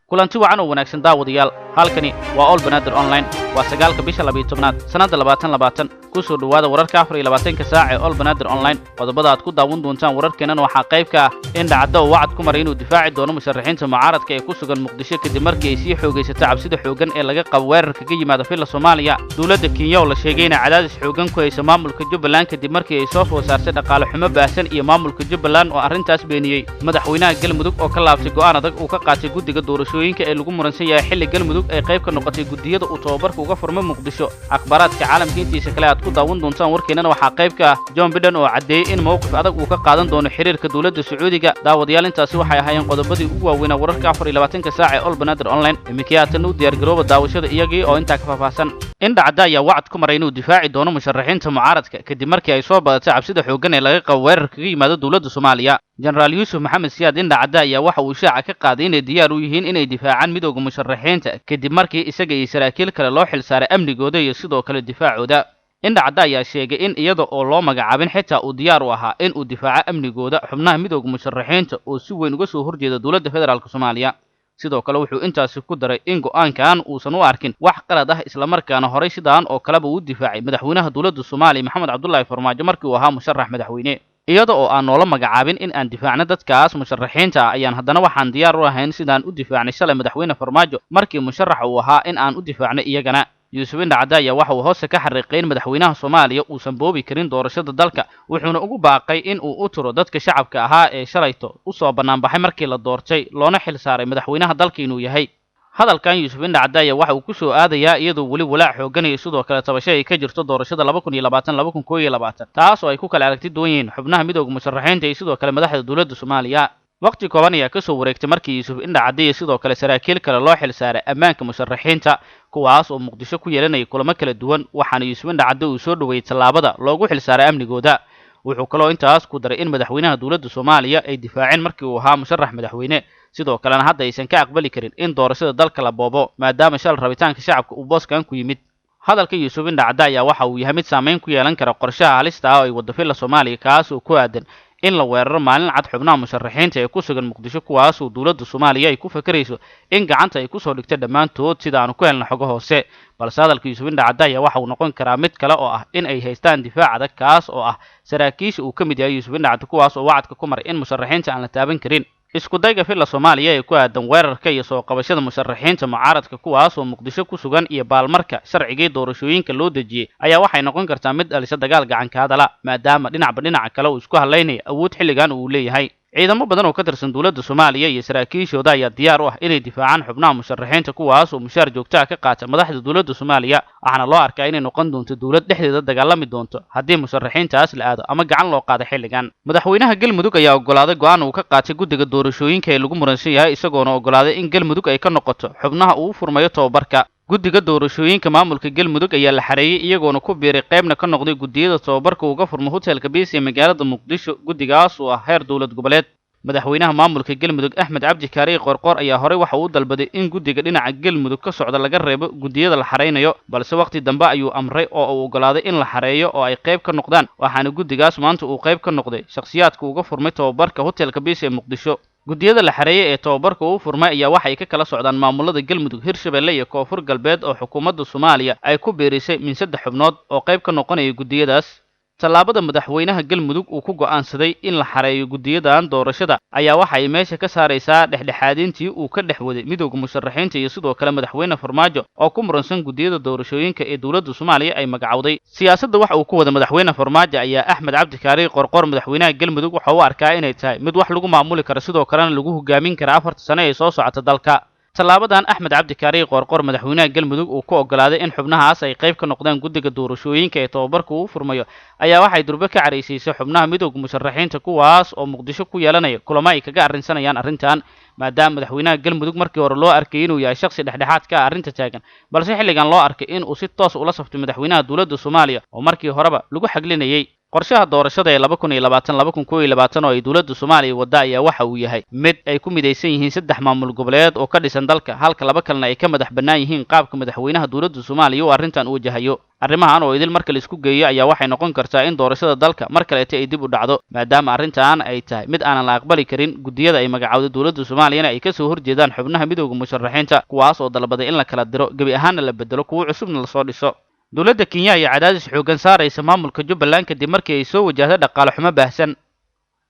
Kulanti wacan oo wanaagsan, daawadayaal. Halkani waa All Banaadir Online. Waa 9-ka bisha 12aad, sannadda 2020. Ku soo dhowaada wararka 24-ka saac ee All Banaadir Online. Qodobada aad ku daawan doontaan wararkeennan waxaa qayb ka ah Indhacadda oo wacad ku maray inuu difaaci doono musharaxiinta mucaaradka ee ku sugan Muqdisho, kadib markii ay sii xoogaysato cabsida xooggan ee laga qabo weerarka ka yimaada Villa Soomaaliya. Dowladda Kenya oo la sheegay inay cadaadis xooggan ku hayso maamulka Jubbaland, kadib markii ay soo food saartay dhaqaale xumo baahsan, iyo maamulka Jubbaland oo arrintaas beeniyey. Madaxweynaha Galmudug oo ka laabtay go'aan adag uu ka qaatay guddiga doorashooyinka ee lagu muransan yahay, xilli Galmudug ay qayb ka noqotay guddiyada uu tababarka uga furmay Muqdisho. Akhbaaraadka caalamka intiisa kale aad ku daawan doontaan warkeennana waxaa qayb ka ah John Biden oo caddeeyey in mowqif adag uu ka qaadan doono xiriirka dowladda Sacuudiga. Daawadayaal, intaasi waxay ahaayeen qodobadii ugu waaweynaa wararka 24-ka saac ee All Banaadir Online. Iminkii haatan u diyaargarooba daawashada iyagii oo intaa ka faahfaahsan. Indhacadda ayaa wacad ku maray inuu difaaci doono musharaxiinta mucaaradka, kadib markii ay soo badatay cabsida xooggan ee laga qabo weerar kaga yimaado dowladda Soomaaliya. Jenaraal Yuusuf Maxamed Siyaad Indhacadda ayaa waxa uu shaaca ka qaaday inay diyaar u yihiin inay difaacaan midowda musharaxiinta, kadib markii isaga iyo saraakiil kale loo xilsaaray amnigooda iyo sidoo kale difaacooda. Indhacadda ayaa sheegay in iyada oo loo magacaabin xitaa uu diyaar u ahaa in uu difaaco amnigooda xubnaha midowda musharaxiinta oo si weyn uga soo horjeeda dowladda federaalka Soomaaliya. Sidoo kale wuxuu intaasi ku daray in go'aankan uusan u arkin wax qalad ah, islamarkaana horay sidaan oo kaleba uu difaacay madaxweynaha dowladda Soomaaliya, Maxamed Cabdullaahi Farmaajo, markii uu ahaa musharax madaxweyne. "Iyada oo aan noola magacaabin in aan difaacno dadkaas musharaxiinta ah ayaan haddana waxaan diyaar u ahayn sidaan u difaacnay shalay madaxweyne Farmaajo markii musharaxa uu ahaa in aan u difaacno iyagana." Yuusuf Indhacadde ayaa waxa uu hoose ka xariiqay in madaxweynaha Soomaaliya uusan boobi karin doorashada dalka, wuxuuna ugu baaqay in uu u turo dadka shacabka ahaa ee shalayto usoo bannaanbaxay markii la doortay loona xil saaray madaxweynaha dalka inuu yahay. Hadalkan Yuusuf Indhacadde ayaa waxa uu ku soo aadayaa iyadoo weli walaac xooggan iyo sidoo kale tabasho ay ka jirto doorashada 2020, 2021, taas oo ay ku kala aragti duwan yihiin xubnaha midowda musharaxiinta iyo sidoo kale madaxda dowladda Soomaaliya. Waqti kooban ayaa kasoo wareegtay markii Yuusuf Indhacadde iyo sidoo kale saraakiil kale loo xil saaray ammaanka musharaxiinta, kuwaas oo Muqdisho ku yeelanayay kulamo kala duwan, waxaana Yuusuf Indhacadde uu soo dhoweeyey tallaabada loogu xil saaray amnigooda. Wuxuu kaloo intaas ku daray in madaxweynaha dowladda Soomaaliya ay difaaceen markii uu ahaa musharax madaxweyne, sidoo kalena hadda aysan ka aqbali karin in doorashada dalka la boobo, maadaama shal rabitaanka shacabka uu booskan ku yimid. Hadalka Yuusuf Indhacadde ayaa waxa uu yahay mid saameyn ku yeelan kara qorshaha halista ah oo ay waddo Villa Soomaaliya, kaas oo ku aadan in la weeraro maalin cad xubnaha musharaxiinta ee ku sugan Muqdisho, kuwaasoo dowladda Soomaaliya ay ku fakerayso in gacanta ay kusoo dhigto dhammaantood, sida aanu ku helna xogo hoose. Balse hadalka Yuusuf Indhacadde ayaa waxa uu noqon karaa mid kale oo ah in ay haystaan difaac adag, kaas oo ah saraakiisha uu ka mid yahay Yuusuf Indhacadde, kuwaas oo wacadka ku maray in musharaxiinta aan la taaban karin. Isku dayga Villa Soomaaliya ee ku aadan weerarka iyo soo qabashada musharaxiinta mucaaradka, kuwaas oo Muqdisho ku sugan, iyo baalmarka sharcigii doorashooyinka loo dejiyey ayaa waxay noqon kartaa mid dhalisa dagaal gacanka hadala, maadaama dhinacba dhinaca kale uu isku hadlaynaya awood xilligan uu leeyahay. Ciidamo badan oo ka tirsan dowladda Soomaaliya iyo saraakiishooda ayaa diyaar u ah inay difaacaan xubnaha musharaxiinta, kuwaas oo mushaar joogto ah ka qaata madaxda dowladda Soomaaliya. Waxaana loo arkaa inay noqon doonto dowlad dhexdeeda dagaalami doonto haddii musharaxiintaas la aado ama gacan loo qaado xilligan. Madaxweynaha Galmudug ayaa ogolaaday go'aan uu ka qaatay guddiga doorashooyinka ee lagu muransan yahay, isagoona ogolaaday in Galmudug ay ka noqoto xubnaha uu u furmayo tababarka. Guddiga doorashooyinka maamulka Galmudug ayaa la xareeyey, iyagoona ku biiray qaybna ka noqday guddiyada tababarka uga furmo hotelka Biis ee magaalada Muqdisho, guddigaas oo ah heer dowlad goboleed. Madaxweynaha maamulka Galmudug, Axmed Cabdi Kaariye Qorqoor, ayaa horey waxa uu dalbaday in guddiga dhinaca Galmudug ka socda laga reebo guddiyada la xareynayo, balse waqti dambe ayuu amray oo uu ogolaaday in la xareeyo oo ay qayb ka noqdaan, waxaana guddigaas maanta uu qayb ka noqday shakhsiyaadka uga furmay tababarka hotelka Biis ee Muqdisho. Guddiyada la xareeyey ee tababarka uu furmay ayaa waxay ka kala socdaan maamulada Galmudug, Hirshabelle iyo Koonfur Galbeed, oo xukuumadda Soomaaliya ay ku biirisay min saddex xubnood oo qayb ka noqonaya guddiyadaas. Tallaabada madaxweynaha Galmudug uu ku go'aansaday in la xareeyo guddiyadan doorashada ayaa waxa ay meesha ka saaraysaa dhexdhexaadintii uu ka dhex waday midowda musharaxiinta iyo sidoo kale madaxweyne Farmaajo oo ku muransan guddiyada doorashooyinka ee dowladda Soomaaliya ay magacowday. Siyaasadda waxa uu ku wada madaxweyne Farmaajo ayaa Axmed Cabdi Kaariye Qorqor, madaxweynaha Galmudug, waxa uu arkaa inay tahay mid wax lagu maamuli karo, sidoo kalena lagu hogaamin kara 4-ta sano ee soo socota dalka. Tallaabadan Axmed Cabdi Kaariye Qoorqoor, madaxweynaha Galmudug, uu ku ogolaaday in xubnahaas ay qayb ka noqdaan guddiga doorashooyinka ee tababarka uu furmayo ayaa waxay durbe ka caraysiisay xubnaha midowda musharaxiinta, kuwaas oo Muqdisho ku yeelanaya kulamo ay kaga arrinsanayaan arrintan, maadaama madaxweynaha Galmudug markii hore loo arkay inuu yahay shakhsi dhexdhexaad ka ah arrinta taagan, balse xilligan loo arkay in uu si toos ula saftay madaxweynaha dowladda Soomaaliya oo markii horeba lagu xaglinayay. Qorshaha doorashada ee 2020 2021 oo ay dowladda Soomaaliya wadda ayaa waxa uu yahay mid ay ku midaysan yihiin 3 maamul goboleed oo ka dhisan dalka, halka 2 kalena ay ka madax bannaan yihiin qaabka madaxweynaha dowladda Soomaaliya uu arrintan u wajahayo. Arrimahan oo idil marka la isku geeyo ayaa waxay noqon kartaa in doorashada dalka mar kaleeta ay dib u dhacdo, maadaama arrintan ay tahay mid aanan la aqbali karin. Guddiyada ay magacawday dowladda Soomaaliyana ay kasoo horjeedaan xubnaha midowda musharaxiinta, kuwaas oo dalbaday in la kala diro, gebi ahaanna la bedelo, kuwo cusubna lasoo dhiso. Dowladda Kenya ayaa cadaadis xooggan saaraysa maamulka Jubbaland kadib markii ay soo wajahday dhaqaale xumo baahsan.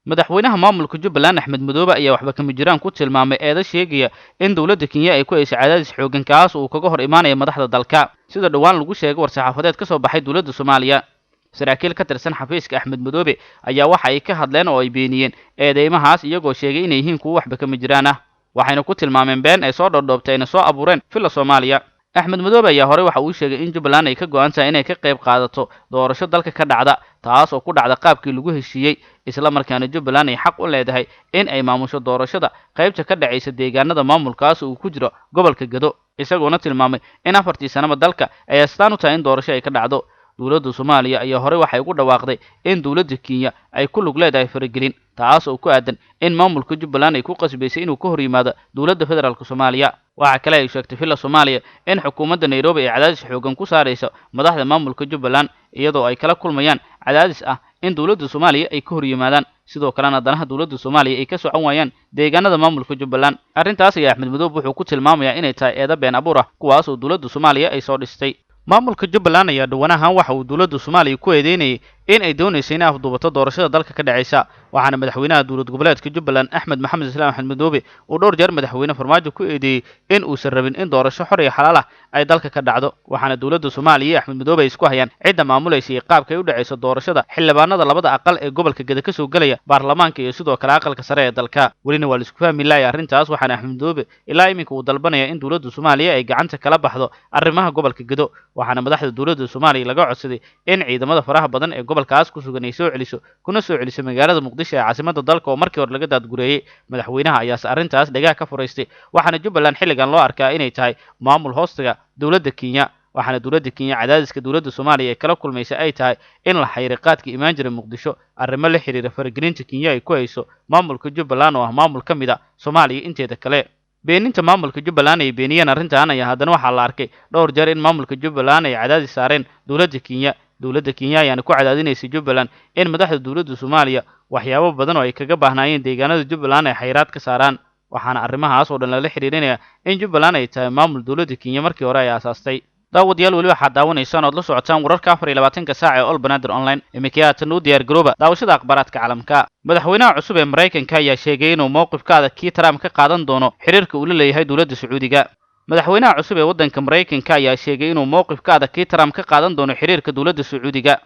Madaxweynaha maamulka Jubbaland Axmed Madoobe ayaa waxba kama jiraan ku tilmaamay eedo sheegaya in dowladda Kenya ay ku hayso cadaadis xooggan, kaas oo uu kaga hor imaanaya madaxda dalka, sida dhowaan lagu sheegay war-saxaafadeed ka soo baxay dowladda Soomaaliya. Saraakiil ka tirsan xafiiska Axmed Madoobe ayaa waxa ay ka hadleen oo ay beeniyeen eedeymahaas, iyagoo sheegay inay yihiin kuwo waxba kama jiraan ah, waxayna ku tilmaameen been ay soo dhoodhoobtay ayna soo abuureen Villa Soomaaliya. Axmed Madoobe ayaa horey waxa uu sheegay in Jubbaland ay ka go'an tahay inay ka qayb qaadato doorasho dalka ka dhacda, taas oo ku dhacda qaabkii lagu heshiiyey, isla markaana Jubbaland ay xaq u leedahay in ay maamusho doorashada qaybta ka dhacaysa deegaanada maamulkaas uu ku jiro gobolka Gado, isagoona tilmaamay in 4tii sanaba dalka ay astaan u tahay in doorasho ay ka dhacdo. Dowladda Soomaaliya ayaa horey waxay ugu dhawaaqday in dowladda Kenya ay ku lug leedahay faragelin, taas oo ku aadan in maamulka Jubbaland ay ku qasbaysay inuu ka hor yimaado dowladda federaalka Soomaaliya. Waxa kale ay sheegtay Villa Soomaaliya in xukuumadda Nairobi ay cadaadis xooggan ku saarayso madaxda maamulka Jubbaland, iyadoo ay kala kulmayaan cadaadis ah in dowladda Soomaaliya ay ka hor yimaadaan, sidoo kalena danaha dowladda Soomaaliya ay ka socon waayaan deegaanada maamulka Jubbaland. Arrintaas ayaa Axmed Madoobe wuxuu ku tilmaamayaa inay tahay eedo been abuur ah, kuwaas oo dowladda Soomaaliya ay soo dhistay. Maamulka Jubbaland ayaa dhowanahan waxa uu dowladda Soomaaliya ku eedeynayay in ay doonayso inay afduubato doorashada dalka ka dhacaysa, waxaana madaxweynaha dowlad goboleedka Jubbaland Axmed Maxamed Islaam Axmed Madoobe uu dhowr jeer madaxweyne Farmaajo ku eedeeyey in uusan rabin in doorasho xor iyo xalaal ah ay dalka ka dhacdo. Waxaana dowladda Soomaaliya iyo Axmed Madoobe ay isku hayaan cidda maamulaysa iyo qaabka ay u dhacayso doorashada xildhibaanada labada aqal ee gobolka Geda ka soo gelaya baarlamaanka iyo sidoo kale aqalka sare ee dalka. Welina waa la isku fahmi laayay arrintaas, waxaana Axmed Madoobe ilaa iminka uu dalbanaya in dowladda Soomaaliya ay gacanta kala baxdo arrimaha gobolka Gedo, waxaana madaxda dowladda Soomaaliya laga codsaday in ciidamada faraha badan ee gobolkaas ku sugan ay soo celiso, kuna soo celiso magaalada Muqdisho ee caasimadda dalka oo markii hore laga daadgureeyey. Madaxweynaha ayaase arrintaas dhagaha ka furaystay, waxaana Jubbaland xilligan loo arkaa inay tahay maamul hoostaga dowladda Kenya, waxaana dowladda Kenya cadaadiska dowladda Soomaaliya ee kala kulmaysa ay tahay in la xayray qaadka imaan jira Muqdisho, arrimo la xiriira faragelinta Kenya ay ku hayso maamulka Jubbaland oo ah maamul ka mid a Soomaaliya inteeda kale. Beeninta maamulka Jubbaland ay beeniyeen arrintan ayaa haddana waxaa la arkay dhowr jeer in maamulka Jubbaland ay cadaadis saareen dowladda Kenya. Dowladda Kenya ayaana ku cadaadinaysay Jubbaland in madaxda dowladda Soomaaliya waxyaabo badan oo ay kaga baahnaayeen deegaanada Jubbaland ay xayiraad ka saaraan, waxaana arrimahaas oo dhan lala xiriirinaya in Jubbaland ay tahay maamul dowladda Kenya markii hore ay aasaastay. Daawadayaal, weli waxaad daawanaysaan ood la socotaan wararka 24-ka saac ee All Banaadir Online. Iminka haatan u diyaar garooba daawashada akhbaaraadka caalamka. Madaxweynaha cusub ee Maraykanka ayaa sheegay inuu mowqifkaada kii Trump ka qaadan doono xiriirka uu la leeyahay dowladda Sacuudiga. Madaxweynaha cusub ee waddanka Maraykanka ayaa sheegay inuu mowqifkaada kii Trump ka qaadan doono xiriirka dowladda Sacuudiga.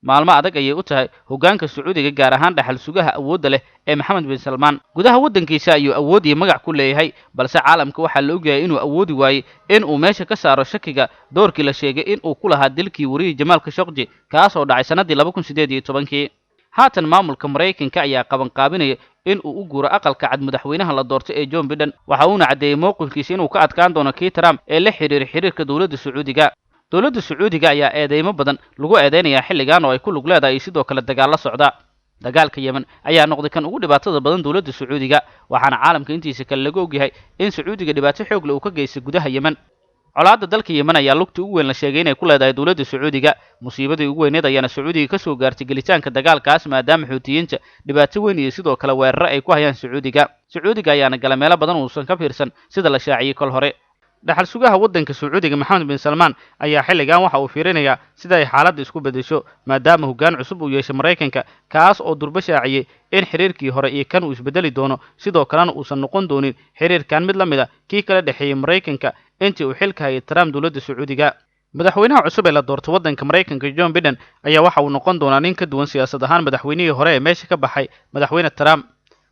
Maalmo adag ayay u tahay hoggaanka Sacuudiga, gaar ahaan dhaxal sugaha awoodda leh ee Maxamed bin Salmaan. Gudaha waddankiisa ayuu awood iyo magac ku leeyahay, balse caalamka waxaa la ogyahay inuu awoodi waayey in uu meesha ka saaro shakiga doorkii la sheegay in uu ku lahaa dilkii wariyey Jamaal Khashoggi, kaas oo dhacay sannaddii 2018-kii. Haatan maamulka Maraykanka ayaa qabanqaabinaya in uu u guuro aqalka cad madaxweynaha la doortay ee John Biden, waxa uuna caddeeyey mowqifkiisa inuu ka adkaan doono kii Trump ee la xiriira xiriirka dowladda Sacuudiga. Dowladda Sacuudiga ayaa eedeymo badan lagu eedeynayaa xilligan oo ay ku lug leedahay sidoo kale dagaal la socda. Dagaalka Yemen ayaa noqday kan ugu dhibaatada badan dowladda Sacuudiga, waxaana caalamka intiisa kale laga ogyahay in Sacuudiga dhibaato xoog leh uu ka geystay gudaha Yemen. Colaadda dalka Yemen ayaa lugta ugu weyn la sheegay inay ku leedahay dowladda Sacuudiga. Musiibadii ugu weyneed ayaana Sacuudiga ka soo gaartay gelitaanka dagaalkaas, maadaama Xuutiyiinta dhibaato weyn iyo sidoo kale weeraro ay ku hayaan Sacuudiga. Sacuudiga ayaana gala meelo badan uusan ka fiirsan sida la shaaciyey kol hore. Dhaxal sugaha waddanka Sacuudiga Maxamed bin Salmaan ayaa xilligan waxa uu fiirinayaa sida ay xaaladda isku beddesho, maadaama hoggaan cusub uu yeeshay Maraykanka, kaas oo durba shaaciyey in xiriirkii hore iyo kan uu isbeddeli doono, sidoo kalena uusan noqon doonin xiriirkan mid la mid a kii kala dhexeeyey Maraykanka intii uu xilka hayay Trump dowladda Sacuudiga. Madaxweynaha cusub ee la doortay waddanka Maraykanka John Biden ayaa waxa uu noqon doonaa nin ka duwan siyaasad ahaan madaxweynihii hore ee meesha ka baxay, madaxweyne Trump.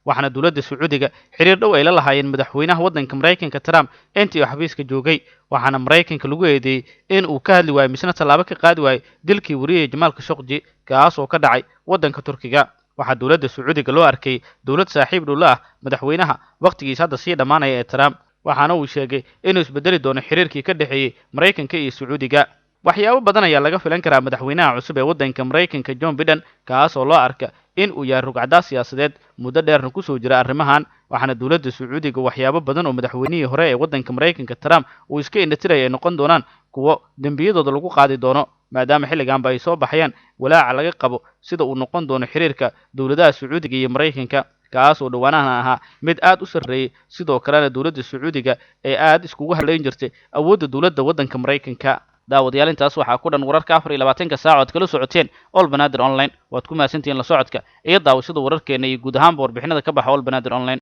Waxaana dowladda Sacuudiga xiriir dhow ay la lahaayeen madaxweynaha waddanka Maraykanka Trump intii uu xafiiska joogay, waxaana Maraykanka lagu eedeeyey in uu ka hadli waayey misna tallaabo ka qaadi waayey dilkii wariyey Jamaal Khashoggi, kaas oo ka dhacay waddanka Turkiga. Waxaa dowladda Sacuudiga loo arkay dowlad saaxiib dhow la ah madaxweynaha waqtigiisa hadda sii dhammaanaya ee Trump, waxaana uu sheegay inuu isbedeli doono xiriirkii ka dhexeeyey Maraykanka iyo Sacuudiga. Waxyaabo badan ayaa laga filan karaa madaxweynaha cusub ee waddanka Maraykanka John Biden, kaas oo loo arka in uu yahay rugcadaad siyaasadeed muddo dheerna kusoo jira arrimahan. Waxaana dowladda Sacuudiga waxyaabo badan oo madaxweynihii hore ee waddanka Maraykanka Trump uu iska indhatiraya ay noqon doonaan kuwo dembiyadooda lagu qaadi doono, maadaama xilliganba ay soo baxayaan walaaca laga qabo sida uu noqon doono xiriirka dowladaha Sacuudiga iyo Maraykanka, kaas oo dhowaanahan ahaa mid aad u sarreeyey. Sidoo kalena dowladda Sacuudiga ee aad iskugu hadlayn jirtay awoodda dowladda waddanka Maraykanka. Daawadayaal, intaas waxaa ku dhan wararka 24-ka saac ood kala socoteen All Banaadir Online. Waad ku mahadsantihiin la socodka iyo daawashada wararkeena iyo guud ahaanba warbixinada ka baxa All Banaadir Online.